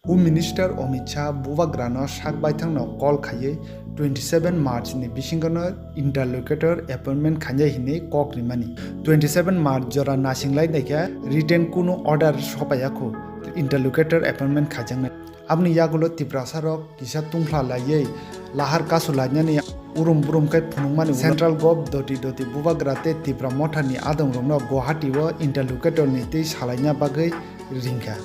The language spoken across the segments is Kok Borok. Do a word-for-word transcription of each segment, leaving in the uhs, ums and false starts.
Home Minister Amit Shah bubagrano sak baithangno call khaiwi twenty seven March ni bisingono interlocutor appointment khainai hinwi kok rimani. Twenty seven March jora nasinglai naikha written kunu order sopaiyakho interlocutor appointment khaijaknai. Aboni yagulo Tiprasa rok kisa tungphla laiwi lahar kasu lainani urum burum khe phunukmani ulo Central Gov doti doti bubagra tei Tipra Mothani adongrokno Guwahati o interlocutor ni twi salaina bagwi ringkha.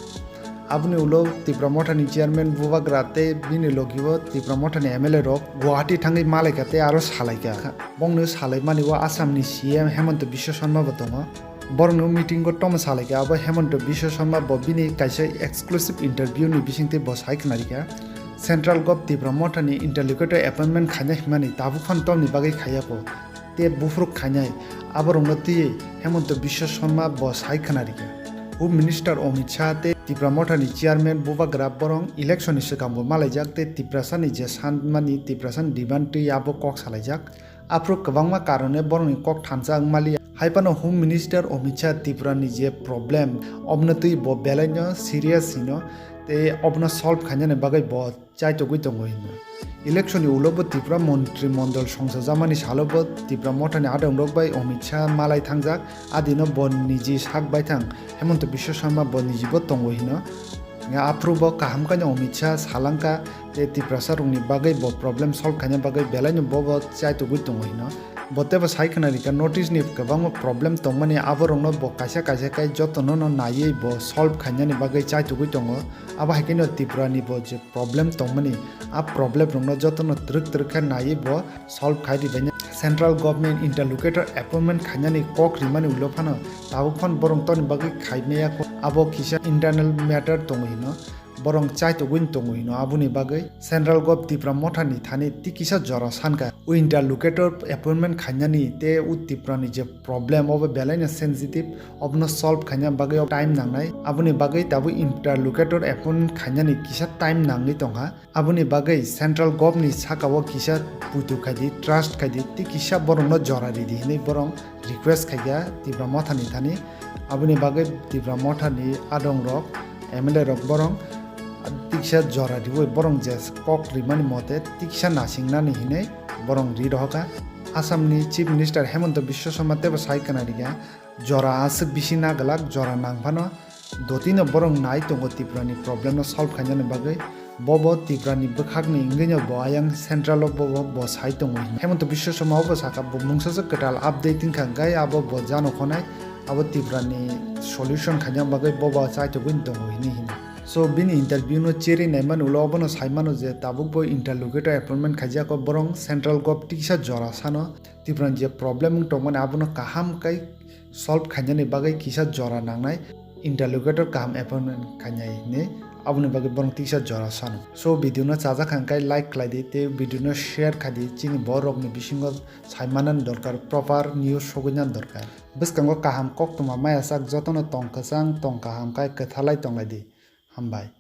Aboni ulo Tipra Mothani chairman bubagra tei bini logi o Tipra Mothani M L A rok Guwahati thangwi malaikha tei aro salaikha. Bongni salaimani o Assam ni C M Hemanta Biswa Sarma bo tongo. Borokni meeting o tongma salaikha abo Hemanta Biswa Sarma bo bini kaisa exclusive interview ni bisingtwi bo sai khwnarikha. Central Gov Tipra Mothani interlocutor appointment khaina himani tabuk phano tomni bagwi khaiyakho. Tei buphuru khainai aborokno twiwi Hemanta Biswa Sarma bo sai khwnarikha. Home Minister Amit Shah tei Tipra Mothani chairman bubagra borok election ni swkang bo malaijak tei Tiprasani je sanmani Tiprasani demand twi abo kok salaijak. Aphuru kwbangma karone borokni kok thansa wngmaliya. Haiphano Home Minister Amit Shah Tripura ni je problem, obno twi bo belaino serious hino tei obno solve khainani bagwi bo chaitogwi tongo hino. Election ni ulo bo Tripura montri mondol songsajamani salo bo Tipra Mothani adongrok bai Amit Shah malai thangjak, adino bo niji sak baithang Hemanta Biswa Sarma bo nijibo tongo hino. Nga aphuru bo kaham khe no Amit Shah salangkha tei Tiprasa rokni bagwi bo problem solve khaina bagwi belaino bobo chaitugwi tongo hino. Bo teibo sai khna rikha notice ni kwbangma problem tongmani aborokno bo kaisa kaisa khe jotono no naiwi bo solve khainani bagwi chaitugwi tongo. Abo hai kheno Tripura ni bo je problem tongmani a problem rokno jotono twrwk twrwk khe naiwi bo solve khai ribaina. Central government interlocutor appointment khainani kok rimani ulo phano tabuk phano borok toni bagwi khaimaya kho. Abo kisa internal matter tongo hino, borok chaitugwi tongo hino. Aboni bagwi Central Gov Tipra Motha ni thani tei kisa jora sankha. O interlocutor appointment khainani tei o Tipra ni je problem obo belaino sensitive, obono solve khaina bagwi time nangnai. Aboni bagwi tabuk interlocutor appointment khainani kisa time nangwi tongkha. Aboni bagwi Central Gov ni saka o kisa puitu khaidi, trust khaidi, tei kisa borokno jora ridi hinwi borok request khaikha Tipra Motha ni thani. Aboni bagwi Tipra Motha ni adong rok, M L A rok borok tei kisa jora riwi borok je kok rimani mote tei kisa nasingnani hinwi borok ri rohorkha. Assam ni Chief Minister Hemanta Biswa Sarma teibo sai khna rikha, jora aswk bisi naglak, jora nang phano dotino borok nai tongo Tripura ni problem no solve khainani bagwi. Bobo Tripura ni bwkhak ni wngwi no bo ayang central o bobo bo sai tongo hino. Hemanta Biswa Sarma obo sakha bo mungsaswk kwtal update wngkha hwnkhe abo bo jano khonai abo Tripura ni solution khaina bagwi bobo chaitugwi tongo hini hino. So bini interview no cheri naimani ulo obono saimano je tabuk bo interlocutor appointment khaijak o borok Central Gov tei kisa jora sano Tripura ni je problem wng tongmani abono kaham khe solve khainani bagwi kisa jora nangnai, interlocutor kaham appointment khainai hinwi aboni bagwi borok tei kisa jora sano. So video no chajak kha hwnkhe like khlai di tei video no share khai di chini borok ni bisingo sai manani dorkar, proper news sogwi nani dorkar. Bwskango kaham koktwma maya sak jotono tong kwchang tong kaham khe kwthalai tonglai di. Hambai.